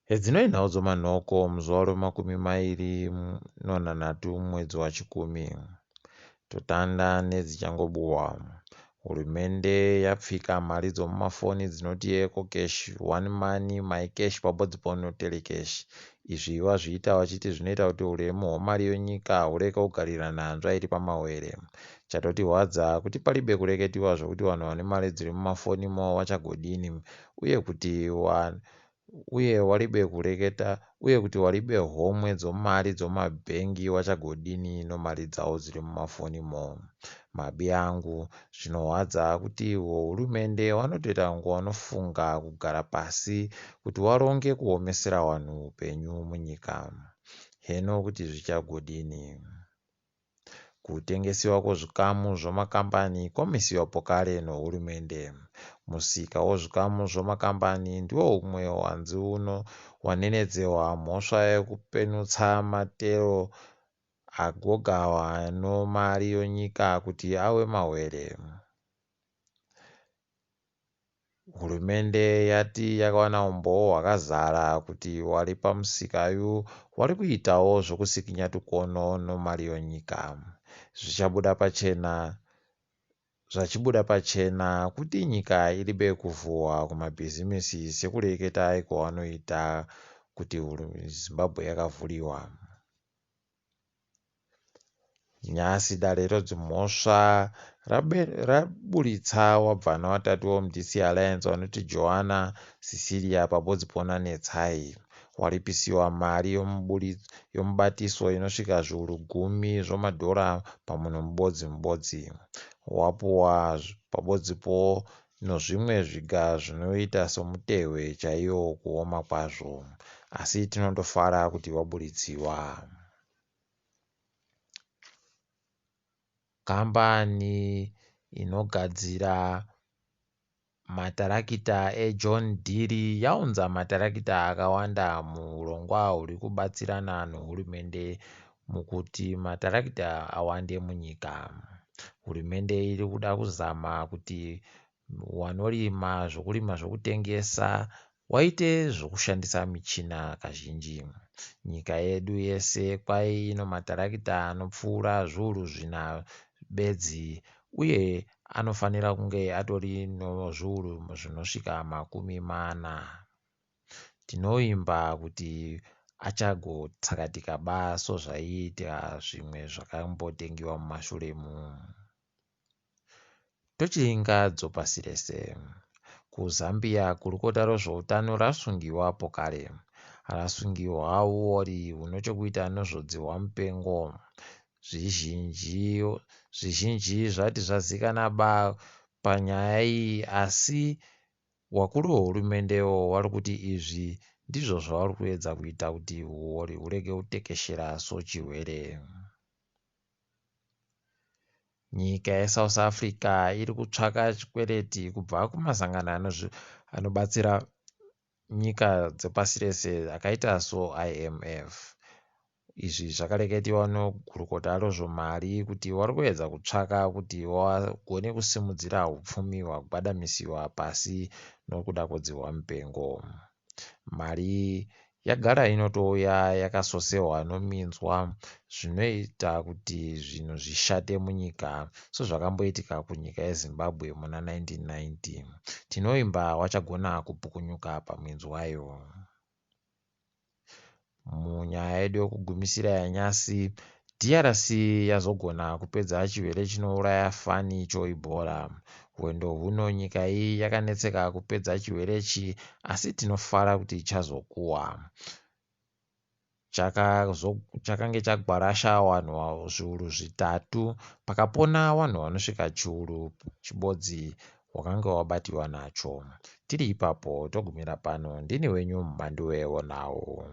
Hedzinoi nhau dzomanhoko muzuva remakumi mairi nonhanhatu mwedzi waChikumi. Totanda nedzichangobuhwa. Hurumende yapfika mari dzomumafoni dzinoti EcoCash, One Money, MyCash pabodzipo neTelecash. Izvi vazviita vachiti zvinoita kuti uremu hwemari yenyika hurege kugarira nhanzva iri pamawere. Chatotirwadza kuti paribe kureketiwa zvokuti vanhu vane mari dziri mumafonimo vachagodini uye kuti uye waribe kureketa uye kuti waribe homwe dzomari dzomumabhengi vachagodini nomari dzavo dziri mumafonimo. Mabi angu zvinorwadza kuti hurumende vanotoita kunge vanofunga kugara pasi kuti varonge kuomesera vanhu upenyu munyika. Heno kuti zvichagodini. Kutengesiwa kwezvikamu zvemakambani kwamisiwa pokare nehurumende. Musika wezvikamu zvemakambani ndiwo umwe wanzi uno wanenedzewa mhosva yekupenutsa matero agogawa nomari yenyika kuti ave mawere. Hurumende yati yakawana umbowo hwakazara kuti wari pamusikayu wari kuitawo zvokusikinya tukono nomari yenyika. Zvichabuda pachena zvachibuda pachena kuti nyika iribe kuvhuwa kumabhizimisi sekureketa kwavanoita kuti Zimbabwe yakavhuriwa. Nhasi dare redzimhosva raburitsa wabvana watatu weMDC Alliance vanoti Joana Cecilia pabodzipo naNetsai. Waripisiwa mari yomubatiso inosvika zviuru gumi zvemadhora pamunhu mubodzi mubodzi. Wapuwa pabodzipo nozvimwe zviga zvinoita somutehwe chaiwo kuoma kwazvo. Asi tinondofara kuti waburitsiwa. Kambani inogadzira matarakita eJohn Deere yaunza matarakita akawanda muhurongwa huri kubatsirana nehurumende mukuti matarakita awande munyika. Hurumende iri kuda kuzama kuti wanorima zvokurima zvokutengesa waite zvokushandisa michina kazhinji. Nyika yedu yese kwai ino matarakita anopfuura zviuru zvina bedzi uye anofanira kunge atori nozviuru zvinosvika makumi mana. Tinovimba kuti achagotsakatika ba sezvaiita zvimwe zvakambotengiwa mumashure. Tochiinga dzopasi rese. KuZambia gurukota rezveutano rasungiwa pokare. Rasungiwa uori hune chekuita nezvedzihwa mupengo. Zvizhinji zvizhinji zvati zvazikana ba panyaya iyi asi wakuru wehurumendewo wari kuti izvi ndizvo zvavari kuedza kuita kuti huori hurege kutekeshera sochirwere. Nyika yeSouth Africa iri kutsvaka chikwereti kubva kumasangano anobatsira nyika dzepasi rese akaita soIMF. Izvi zvakareketiwa nogurukota rezvemari kuti vari kuedza kutsvaka kuti vagone kusimudzira upfumi hwagwadamisiwa pasi nokuda kwedzihwa mupengo. Mari yagara inotouya yakasosewa nominzwa zvinoita kuti zvinhu zvishate munyika sezvakamboitika kunyika yeZimbabwe muna 1990. Tinovimba wachagona kupukunyuka paminzwayo. Munyaya yedu yekugumisira yanyasi, DRC yazogona kupedza chirwere chinouraya fani choEbola. Hwendo huno nyika iyi yakanetseka kupedza chirwere ichi asi tinofara kuti chazokuwa. Chakange chagwarasha vanhu zviuru zvitatu pakapona vanhu vanosvika chiuru chibodzi wakange wabatiwa nacho. Tiri ipapo togumira pano. Ndini wenyu Mhanduwe wonawo.